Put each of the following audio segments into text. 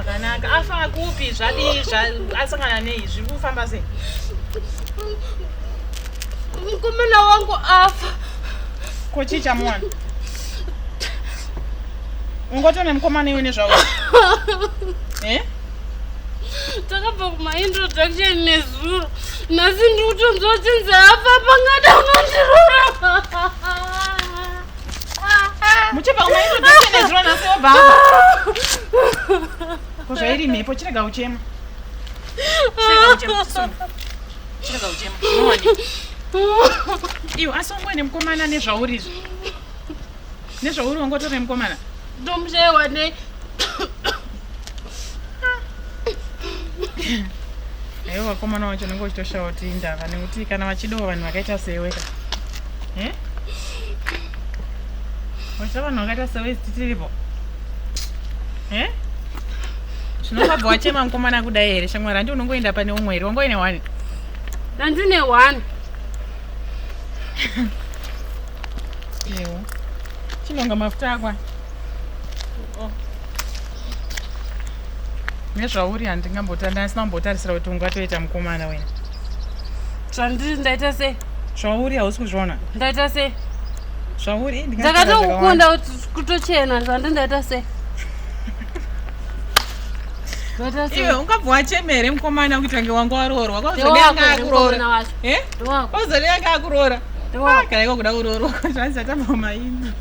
zvakanaka. Afa kupi zvadii asangana nei zviri kufamba sei? Mukomana wangu afa. Ko chii chamuwana? Ungotone mukomana iwe nezvauri. Eh? Takabva kumaintroduction nezuro. Nhasi ndiri kutonzwa chinzi afa pangada unondirora. Muchibva kumaintroduction nezuro nhasi wobva afa. Ko zvairi mhepo chirega kuchema. Chirega kuchema. Chirega kuchema. Zvinowanikwa. Iwe asi ungoine mukomana nezvauri izvi. Nezvauri wangotore mukomana. Ndomushaiwa nei? Aiwa vakomana vacho unenge uchitoshawa kuti indava nekuti kana vachidawo vanhu vakaita sewe ka. Eh? Vachida vanhu vakaita sewe isu titiripo. Eh? Zvinongabva wachema mukomana kudai here shamwari handi unongoenda pane umwe here wangoine one. Ndandine one. Ewo. Chinonga mafuta akwa. Oh. Nezvauri handingambota ndasina kumbotarisira kuti ungatoita mukomana wena. Zvandiri ndaita sei? Zvauri hausi kuzviona. Ndaita sei? Zvauri ndakatokukunda kutochena zvandiri ndaita sei? Iwe ungabva wachema here mukomana kuita kunge wanga waroorwa kwazodai anga akuroora. Eh? Kwazodai anga akuroora. Ah, kana iko kuda kuroorwa zvanzi atamba maini.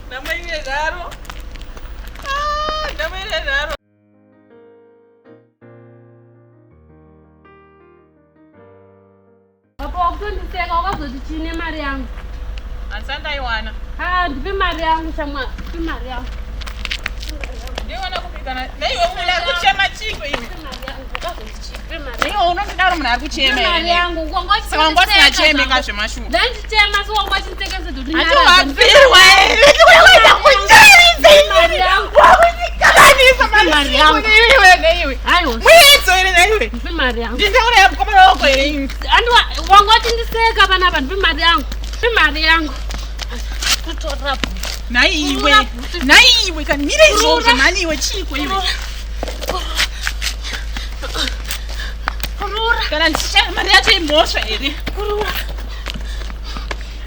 Ndamaine nharo. Ah, ndamaine nharo. Apa wakutondiseka wakazoti chii nemari yangu? Handisati ndaiwana. Ha, ndipe mari yangu shamwari, ndipe mari yangu. Ndaiwana kupi kana naiwe munhu ari kuchema chiko iwe. Ndipe mari yangu, wakazoti chii? Ndipe mari. Naiwe unondidaro munhu ari kuchema Ndipe mari here? yangu. Wanga Saka wanga uchindiseka usingacheme zvangu. ka zvemashuwa. Ndandichema so wanga uchindisekesa kuti Hati nyarara. Ndipe wafirwa here? Wakuita kujaridza mari yangu. Wakundikanganisa mari yangu. Iwe neiwe. Aiwa. Muyedzo here naiwe? Ndipe mari yangu. Ndindauraya mukomana wako here ini? Andiwa wanga uchindiseka panapa ndipe mari yangu. Ndipe mari yangu. Kutora Nhai iwe. Nhai iwe kani mire izvozvo mhani iwe chiiko iwe. Kurura. Kana ndichishaya mari yacho imhosva here? Kurura.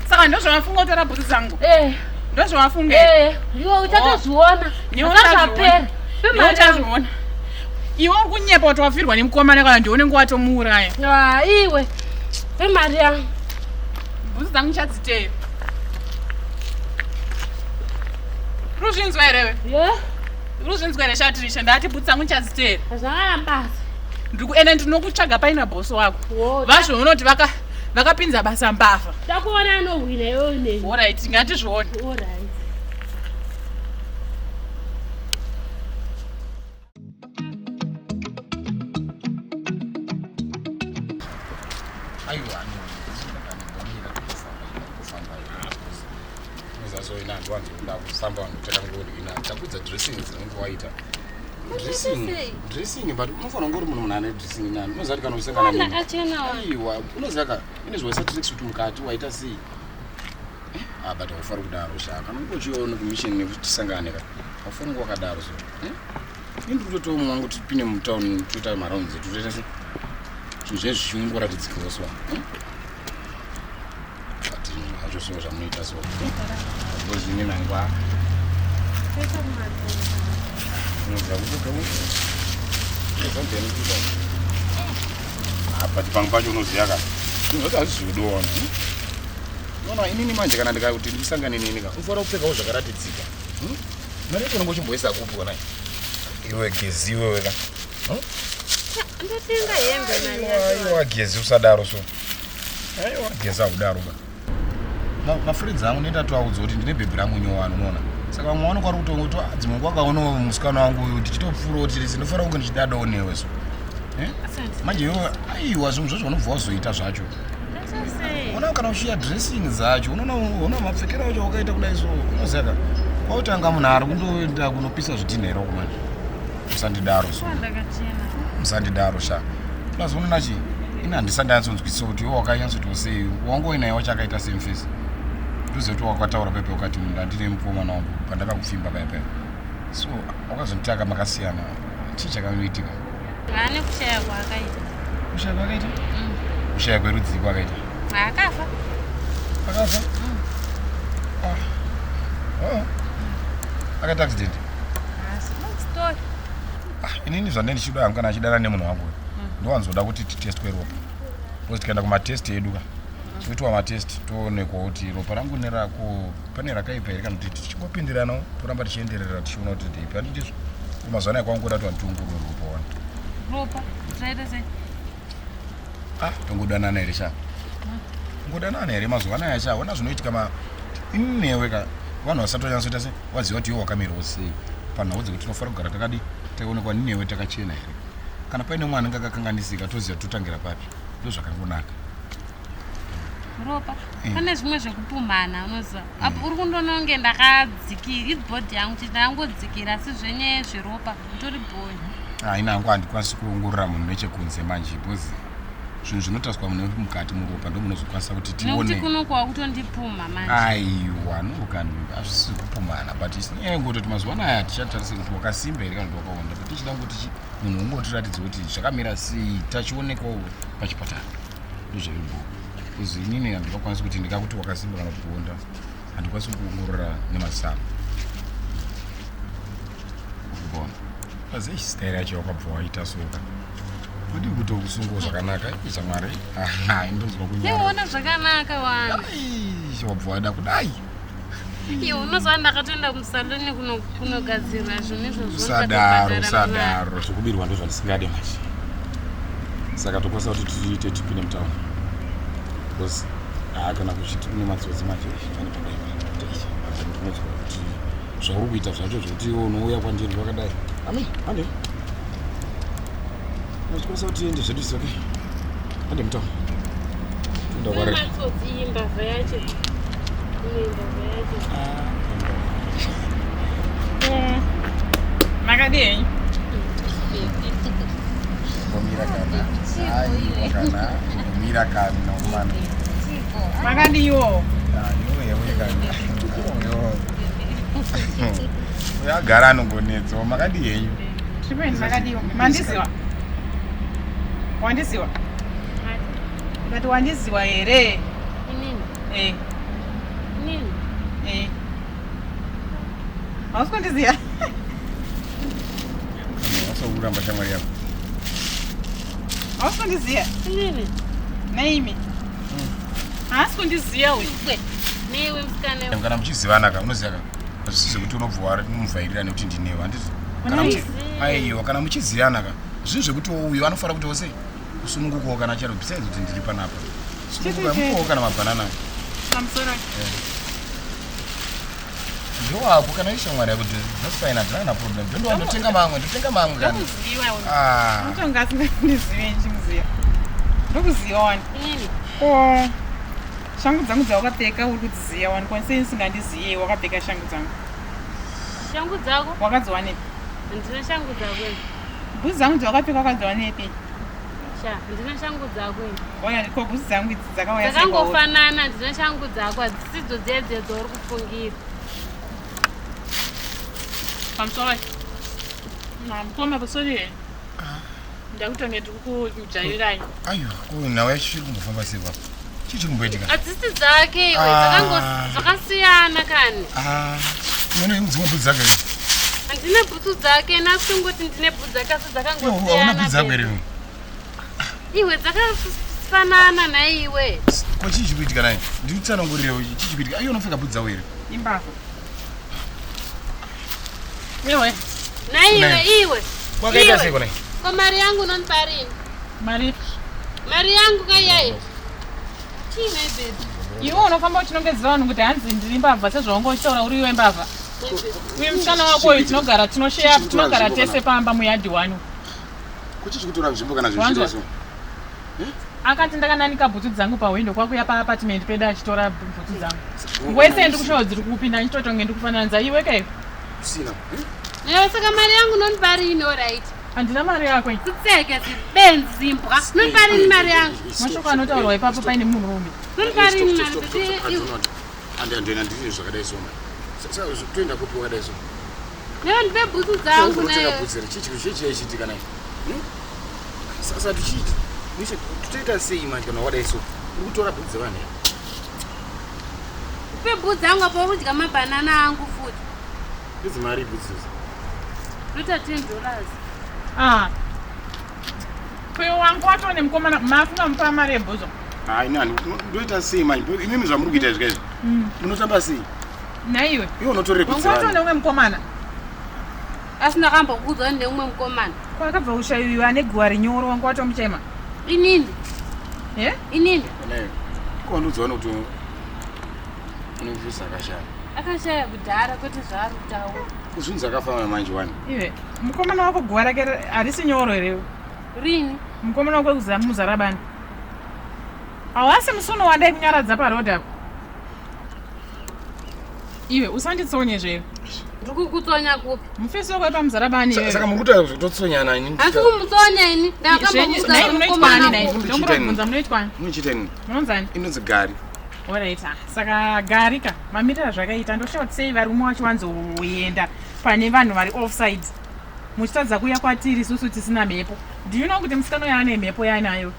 Saka ndozvavafunga kutora bhutsu dzangu. Eh. Ndozvavafunga. here? Eh, iwe uchatozviona. Newe Zvakapera. Ndipe Newe mari yangu. uchazviona. Iwe uri kunyepa kuti wafirwa nemukomana kana ndiwe unenge watomuuraya. Ah, iwe. Ndipe mari yangu. Bhutsu dzangu ndichadziteya. Ruzvinzwa here we? Yeah. Ruzvinzwa here Shatirisha? Ndati bhutsu dzangu ndichadziteya. Zvakana basa. Ndiri ende ndinokutsvaga paina bosi wako. Wo. Vazviona kuti vaka vakapinza basa mbavha. Takuona anohwina iwewe neni. Alright, ngatizvione. Alright. Aiwa, uzazoina handiwanzoda kufamba vanhu takangori ina takudza dressing dzinenge waita dressing dressing but unofanira kunge uri munhu munhu ane dressing nani unoziva kuti kana uchisangana Ona neni achena wa. aiwa unoziva ka ine zvaisa tracksuit mukati waita sei Eh, ah but haufari kudaro sha kana ungochiona kumission nekuti tisangane ka haufani kunge wakadaro so eh? Ini ndiri kutotiwo mumwe wangu tipinde mutown toita marounds edu toita se zvinhu zve zvichingoratidzikawo so eh? But zvacho so zvamunoita so because ini nangwa unoziva kuti but pamwe pacho unoziva ka zvinhu zvacho hazvisi kudiwa unoona inini manje kana ndikakuti ndisangane neni ka unofanira kupfekawo zvakaratidzika Hmm? Mari yacho unenge uchimboisa kupi wona iwe gezi iwewe ka Hmm? Ndotenga hembe mari yacho. Aiwa gezi usadaro so aiwa gezi akudaro ba mafriends angu nenda toaudza kuti ndine bhebhi rangu nyowani unoona saka vamwe vanokwa ri kutongoto dzimwe nguva akaona musikana wangu uyu ndichitopfuura kuti rese ndinofanira kunge ndichidadawo newe so Eh? Manje iwe aiwa zvinhu zvacho vanobva wazoita zvacho ona kana uchiya dressing dzacho unoona ona mapfekero acho wakaita kudai so unoziva ka kwautanga munhu ari kundoenda kunopisa zvidhinha here uko manje usandidaro so musandidaro sha plus unoona chii Ini handisati ndanyatsonzwisisa kuti iwe wakanyatsotiwo sei wanga uinaye wacho akaita same face. Ndoziva kuti wakataura paipa ukati ndandine mukomana wangu pandakakupfimba paya paya. So wakazonditaka makasiyana. Chii chakanoitika? Haane kushaya kwaakaita. Kushaya kwaakaita? Kushaya kwerudzii kwaakaita? Akafa. Akafa? Ah. Oh. Akaita accident. Long story. Ah, inini zvandenge ndichida hangu kana achidana nemunhu wangu uyu ndowanzoda kuti titestwe ropa because tikaenda kumatest edu ka toitwa matest toonekwa kuti ropa rangu nerako pane rakaipa here kana kuti tichingopindiranawo toramba tichienderera tichiona kuti ndeipi handi ndizvo mazuva anaya kwangoda kuti vanhu tiongorore ropa wani Ropa. Zvaita sei? Ah, tongodanana here sha ngodanana here mazuva anaya sha ona zvinoitika ma inewe ka vanhu vasati vanyatsoita se waziva kuti iwe wakamirawo sei panhau dzekuti tinofanira kugara takadi taionekwa newe takachena here kana paine mwana anenge akakanganisika toziva totangira papi ndozvakangonaka Ropa. Pane zvimwe zvekupumhana unoziva. Apo uri kundoona kunge ndakadzikira ibhodhi yangu chete ndangodzikira asi zvenyaya zveropa nditori bhoyi. Haina hangu handikwanisi kuongorora munhu nechekunze manje because zvinhu zvinotariswa munhu mukati muropa ndo munozokwanisa kuti Nekuti tione kuno kwakutondipumha manje. Aiwa nokani hazvisi kupumhana but inyaya yekungototi mazuva anaya hatichatarise kuti wakasimba here kana kuti wakaonda but tichida kungoti munhu ungotiratidza kuti zvakamira sei tachionekwawo pachipatara ndozviripo because inini handingakwanisi kuti ndikakuti wakasimba kana kuti kuonda handikwanisi kuongorora nemaziso angu ukubona azi style yacho wakabva waita soka wadii kuti ukusungawo zvakanaka ichamwari indonzwa kunyara Neona zvakanaka wani. Ai, wabva wada kudai. Iwe unoziva ndakatoenda kumusaloni kunogadzirwa zvinhu izvozvo. Usadaro. Ndikatobhadhara mari. Usadaro zvekubirwa ndo zvandisingade manje saka tokwanisa kuti tiite tipinde mutauni because haa kana kuchiti kune matsotsi manje pane pakaipa ndinonzwa kuti zvauri kuita zvacho zvekuti iwe unouya kwandiri wakadai ami hande achikwanisa kuti tiende zvedu isoke hande mutauni toenda Kune kwareka matsotsi iyi mbavha yacho. Imwe mbavha yacho. Makadii henyu? Ngomira kana aiwa kana ngomira kana umana Makadiiwo? Uyagara anongonetsawo makadii henyu Tripen makadiwa. Mandiziwa. Wandiziwa. Ndati wandiziwa here? Inini. Eh, Inini. eh. Hausi kundiziva? Wasokuramba shamwari yako. Hausi kundiziva? Inini. Naimi. Haasi kundiziva uyu. Kwe. Newe musikana. Kana muchizivana ka unoziva ka hazvisi zvekuti unobva wamuvhairira nekuti ndinewe handizvo Kana aiwa kana muchizivana ka zvinhu zvekuti uyu anofanira kuti wose kusunungukawo kana chero besides kuti ndiri panapa sununguka Chete, chete. mupowo kana mabhanana Pamusoro. ndowako kana ishamwari yako that's fine handina kana problem ndondowa ndotenga mamwe ndotenga mamwe kana Ndokuziva uyu. Ah. Unotonga asingandizive ndichimuziva. Ndokuziva wani. Inini. Ko shangu dzangu dzawakapfeka uri kudziziva wani ko sei usingandiziye wakapfeka shangu dzangu Shangu dzako. wakadziwanepi Handina shangu dzako ini. bhutsu dzangu dzawakapfeka wakadziwanepi Sha, handina shangu dzako ini. ona ko bhutsu dzangu idzi dzakauya sei kwauri? Dzakangofanana handina shangu dzako hadzisidzo dziya dziya dzauri kufungira. Pamusoro mukoma pasori here ndakutonge ndiri kukujairirai aiwa ko nhau yacho chiri kumbofamba sei papo chii chiri kumboitika Hadzisi dzake iwe Ah. zvakasiyana kani. Ah, ione dzimwe bhutsu dzake here? Handina bhutsu dzake nasingoti ndine bhutsu dzake asi Iwe, hauna bhutsu dzako here dzakangosiyana. iwe? Iwe dzakafanana naiwe. Ko chii chiri kuitika naye ndikutsanangurirewo chii chiri kuitika aiwa unopfeka bhutsu dzako here imbavha iwe Naiwe Naye. iwe. Kwakaita Iwe. sei kona Ko mari yangu unonipa rini? mari Mari yangu kaiyaye. Chii nhai baby? iwe unofamba uchinongedzera vanhu kuti hanzi ndiri mbavha sezvaunga uchitaura uri iwe mbavha uyu musikana wako uyu tinogara tinosheya tinogara tese pamba muyadhi wani ko chii chiri kutora nzvimbo kana Wanzwa? zvinhu akati ndakananika bhutsu dzangu pahwindo kwakuya paapatimende pedu achitora bhutsu dzangu wese ndikushawo dziri kupinda ndichitotonge ndikufananidza iwe kaiwe usina Newe saka mari yangu unonipa rini alright? Handina mari yako. Kutseke zibenzi zimbwa. Unondipa rini mari yangu? Mashoko anotaurwa ipapo paine murume. Unondipa rini mari? Andi andina ndiri zvakadai so mani. Saka toenda kupi wakadai so? Newe ndipe bhutsu dzangu naye. Bhutsu here? Chii chii chaichiitika naye? Hmm? Sasa tichiita. Misha toita sei manje kana wadai so? Uri kutora bhutsu dzevanhu here? Upe bhutsu dzangu apo uri kudya mabanana angu futi. Idzi mari bhutsu idzi. Ndoita $10. Ah. Kuyo wangu watone nemukomana mafunga mupa mari yebhutsu. Hayi nani ndoita sei manje? Imimi zvamuri kuita izvi kaizvi. Munotamba sei? Naiwe. Iwe unotorera bhutsu. Wangu watone umwe mukomana. Asi ndakambokuudzwa neumwe mukomana. Kwakabva kushaiwa ane guwa rinyoro wangu watomuchema. Inini. Eh? Inini. Naye. Ko wandiudza wani kuti une akashaya. Akashaya kudhara kwete zvaari kutaura. Kuzvinzi akafamba manje wani. Iwe, mukomana wako guwa rake harisi nyoro here? Rini? Mukomana wako wekuzamuzarabani. Hawasi musuno wandai kunyaradza paroad apo. Iwe usanditsonye zvewe. Ndiri kukutsonya kupi? Mufesi wako wepamuzarabani iwewe. Saka muri kutaura kutotsonyana ini. Hasi kumutsonya ini. Ndakambokuudza mukomana. Ndokumbobvunza munoitwani? Munochiita ini. Munonzani? Inonzi gari. Alright. Saka gari ka mamiriro azvakaita ndoshaya kuti sei varume vacho vanzoenda pane vanhu vari offside muchitadza kuuya kwatiri isusu tisina mhepo. Do you know kuti musikana uyo ane mhepo yaanayo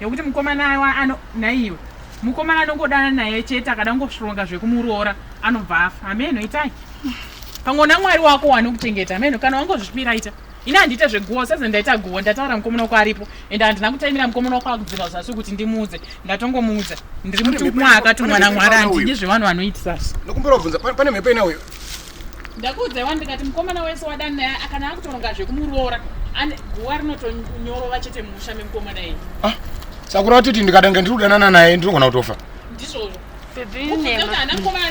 yekuti mukomana ano naiwe mukomana anongodana naye chete akada kungosvironga zvekumuroora anobva afa. Hameno itai pamwe una mwari wako wanokuchengeta hameno kana wangozvipira ita. Ini handiite zveguwo seze ndaita guwo ndataura mukomana wako aripo ende handina kutaimira mukomana wako akudzika zasi kuti ndimuudze ndatongomuudza ndiri mutumwa akatumwa namwari handidi zvevanhu vanoitisa Ndokumbira kubvunza pane mhepo ina uyo. Ndakuudza wani ndikati mukomana wese wadani naye kana akutoronga zvekumuroora guwa rinotonyorova chete mumusha memukomana iye. Ah, saka kureva kuti ndikadanga ndiri kudanana naye ndinogona kutofa. Ndizvozvo. Bhebhi inhema.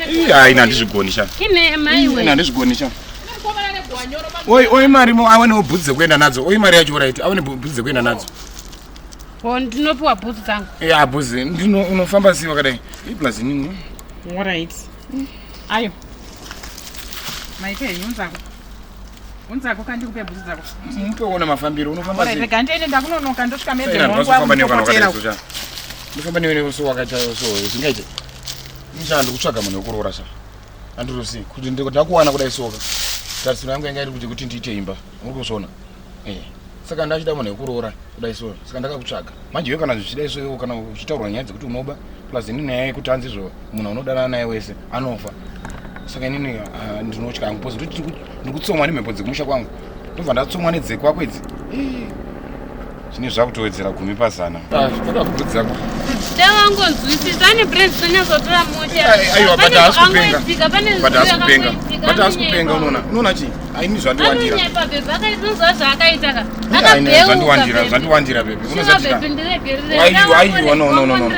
Ii, ini handizvigoni sha. Inhema iwe. Ini handizvigoni sha. Oi, oi mari mo awane bhutsu dzekuenda nadzo. Oi mari yacho right, awane bhutsu dzekuenda nadzo. Ho ndinopiwa bhutsu dzangu. Ya bhutsu ndino unofamba sei wakadai? I plus nini? Alright. Ayo. Maite henyu unzako. Unzako kandi kupe bhutsu dzako. Mutoona mafambiro unofamba sei? Rega ndiende ndakunonoka ndosvika medze wangu wakupotera. Ndofamba newe so wakaita so zvingaite. Nisha ndikutsvaga munhu wekuroora sha. Andirosi kuti ndakuwana kudai soka. Tarisiro yangu yanga iri kuti kuti ndiite imba. Uri kuzviona? Eh. Saka ndachida munhu wekuroora kudai so. Saka ndakakutsvaga. Manje iwe kana zvichidai so iwe kana uchitaurwa nyaya dzekuti unoba plus inini nyaya yekuti hanzi izvo munhu unodanana naye wese anofa. Saka inini ndinotya hangu because ndikutsomwa nemhepo dzekumusha kwangu. Ndobva ndatsomwa nedzekwako idzi. Zvine zvakutowedzera 10 pazana. Toda bhutsu dzako. Tawangonzwisisa ane brains dzonyatsotora mushe. Aiwa but haasi kupenga. But haasi kupenga. But haasi kupenga unoona. Unoona chii? Aini zvandiwandira. Anonyepa bhebhi akaita zvaakaita ka. Akabheuka. Zvandiwandira bhebhi. Unoziva bhebhi ndiregerere. Aiwa aiwa no no no no.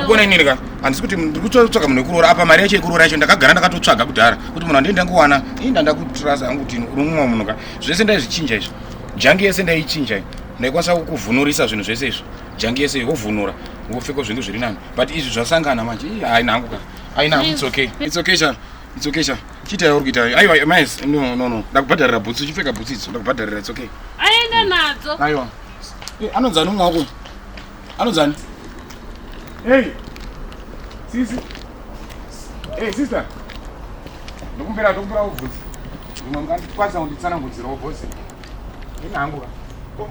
Ukuona inini ka? Handisi kuti ndiri kutsvaga munhu wekuroora apa mari yacho yekuroora yacho ndakagara ndakatotsvaga kudhara kuti munhu andienda kuwana inda ndakutrasa hangu kuti uri mumwe munhu ka. Zvese ndaizvichinja izvi. Jangi yese ndaichinja iyi. Ndaikwanisa kuvhunurisa zvinhu zvese izvi. Jangi yese wovhunura wopfeka zvinhu zviri nani. But izvi zvasangana manje. Ii haina hangu ka. Haina hangu it's okay. It's okay sha. It's okay sha. Chiita yauri kuita. Aiwa mais no no no. Ndakubhadharira bhutsu chipfeka bhutsu idzo. Ndakubhadharira it's okay. Aenda nadzo. Aiwa. Anonzani umwe wako? Anonzani? Hey. Sisi. Hey sister. Ndokumbira kubvunza. Ndimwe mukandikwanisa kunditsanangudzirawo boss. Ina hangu ka.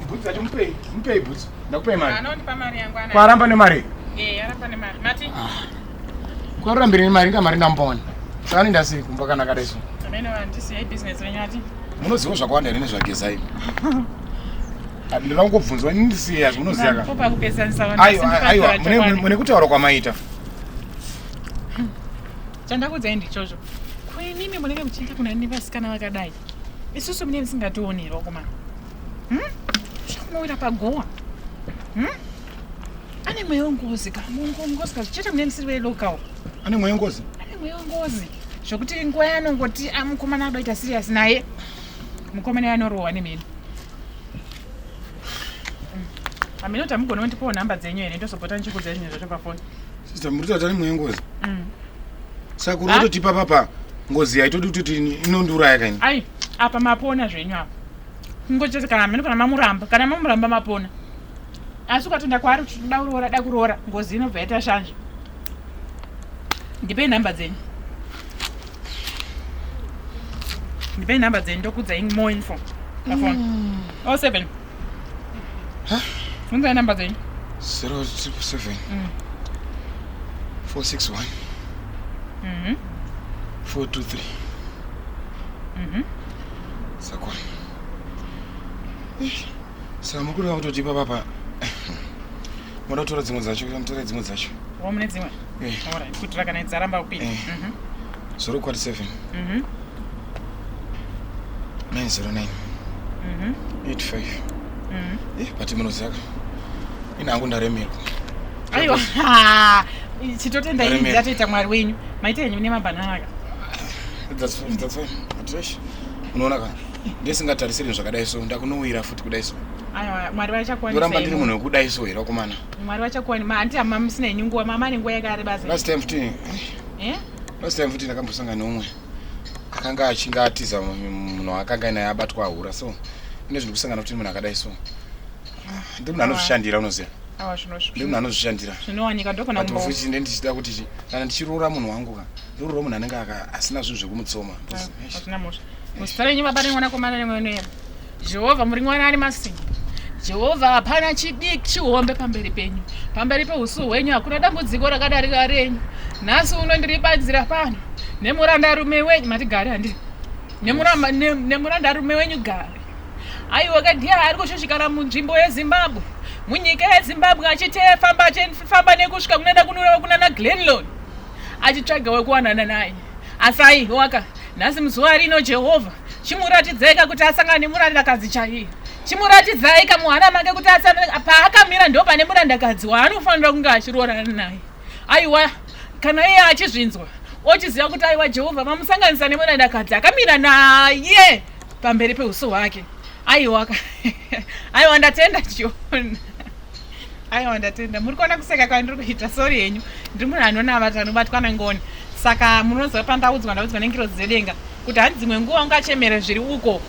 Bhutsu yacho mupei, mupei bhutsu. Ndakupei mari. Anondipa mari yangu ana. Kwaramba nemari? Eh, aramba nemari. Mati? Kwarambira nemari inga mari ndamupa Saka anoenda sei kumba kana akadai so? Amene vandisiyai business renyu ati. Munoziva zvakawanda here nezvagezai? Ndinoda kungobvunzwa ini ndisiye yazvo munoziva ka. Popa kupeshanisa vanhu. Aiwa aiwa mune kutaura kwamaita. Chandakuudzai ndichozvo. Kuinimi munenge muchiita kuna nevasikana vakadai. Isusu mune musingationerwa komana. Zvakunowira pagowa. Ane mweya wengozi ka. Ngozi ka chete mune musiri welocal. Ane mweya wengozi? Ane mweya wengozi. Zvokuti nguva yaanongoti mukomana adoita serious naye. Mukomana anorohwa nemheni. Hameno kuti hamugoni kundipawo nhamba dzenyu here ndozopota ndichikuudzai zvinhu zvacho pafoni. Sister muri kutaura ane mweya wengozi? Saka uri kutotipa papa ngozi yaitodi kuti inondiuraya kaini. Ai, apa mapona zvenyu apa. Kungochete kana mheno kana mamuramba, kana mamuramba mapona. Asi ukatoenda kwaari kuti toda kuroora, da kuroora, ngozi inobva yaita shanje. Ndipei nhamba dzenyu. Ndipei nhamba dzenyu ndokuudzai more info pafoni. 07. Unzai nhamba dzenyu. 077 461 423. Sakwana. Saka muri kureva kutoti ipapa pa moda kutora dzimwe dzacho kuti mutore dzimwe dzacho. Wo mune dzimwe? Eh. Alright, kuitira kana dzaramba kupinda. Eh. 047 909 85. Eh, but munoziva ka ini hangu ndaremerwa. Aiwa, chitotenda ini Ndaremerwa. ndatoita mwari wenyu. Maita henyu nemabhanana ka. That's fine, that's fine. But eish, unoona ka ndisingatarisiri zvakadai so ndakunowira futi kudai so. Aiwa, mwari vachakuwanisai. Ndoramba ndiri munhu wekudai so here vakomana. Mwari vachakuwani. Ma hanti hama musina henyu nguva, mama ane nguva yakareba sei. Last time futi Eh? last time futi ndakambosangana neumwe akanga achinge atiza munhu akanga naye abatwa ahura so ine zviri kusangana futi munhu akadai so. Ah, Ndi munhu anozvishandira unoziva. Aiwa, zvino Ndi munhu anozvishandira. zvinowanika ndogona But kumbo. futi nde ndichida kuti kana ndichiroora munhu wangu ka ndoroora munhu anenge asina zvinhu zvekumutsoma. Because, eish, Hazvina mhosva. Muzita renyu Baba neMwanakomana neMweya Unoera. Jehovha muri Mwari ari masimba. Jehovha hapana chidiki chihombe pamberi penyu. Pamberi peusu hwenyu hakuna dambudziko rakadarika renyu. Nhasi uno ndiri panzira pano nemurandarume wenyu matigare handiri nemurandarume wenyu gare. Aiwa kadhiya ari kushushikana munzvimbo yeZimbabwe. Munyika yeZimbabwe achitefamba achifamba nekusvika kunoenda kunoreva kunana Glenlon achitsvaga wekuwanana naye. Asi aiwaka nhasi muzuva rino Jehovha chimuratidzai kuti asangane nemurandakadzi chaiye. Chimuratidzai kamuhana make kuti paakamira ndo pane murandakadzi waanofanira kunge achiroorana naye. Aiwa kana iye achizvinzwa ochiziva kuti aiwa Jehovha vamusanganisa nemurandakadzi akamira naye pamberi peuso hwake. Aiwa aiwa ndatenda Chiona. Aiwa ndatenda. Muri kuona kuseka kwandiri kuita, sorry henyu. Ndiri munhu anonamata anobatwa nengoni. Saka munoziva pandaudzwa ndaudzwa nengirozi dzedenga kuti hanzi dzimwe nguva ungachemere zviri uko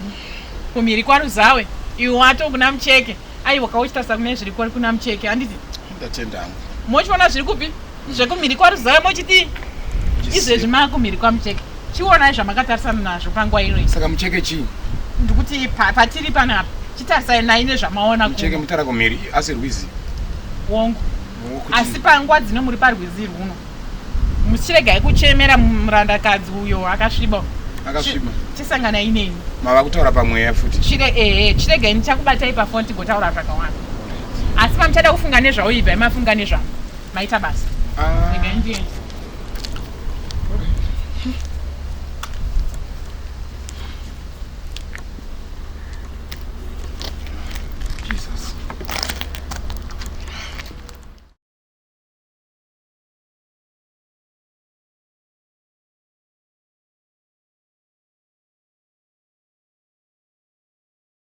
kumhiri kwaRuzawe iwe wato kuna Mucheke. Aiwa kauchitarisa kune zviri kuna Mucheke handiti? Ndatenda hangu. Mochiona zviri kupi? Zvekumhiri kwaRuzawe mochidii? Izvezvi maakumhiri kwaMucheke. Chionai zvamakatarisana nazvo panguva ino. Saka Mucheke chii? Ndikuti patiri panapa chitarisai nai nezvamaona Mucheke kuno. mutara kumhiri asi rwizi. Wongo. Wokuti- Asi panguva dzino muri parwizi rwuno. Muchiregai kuchemera murandakadzi uyo akasviba. Akasviba. Chisanganai neni. Mava kutaura pamweya futi. Ehe, chiregai ndichakubatai pafoni tigotaura zvakawanda. Asi pamuchada kufunga nezvauibva mafunga nezvangu. Maita basa. Ah. Regai ndiende.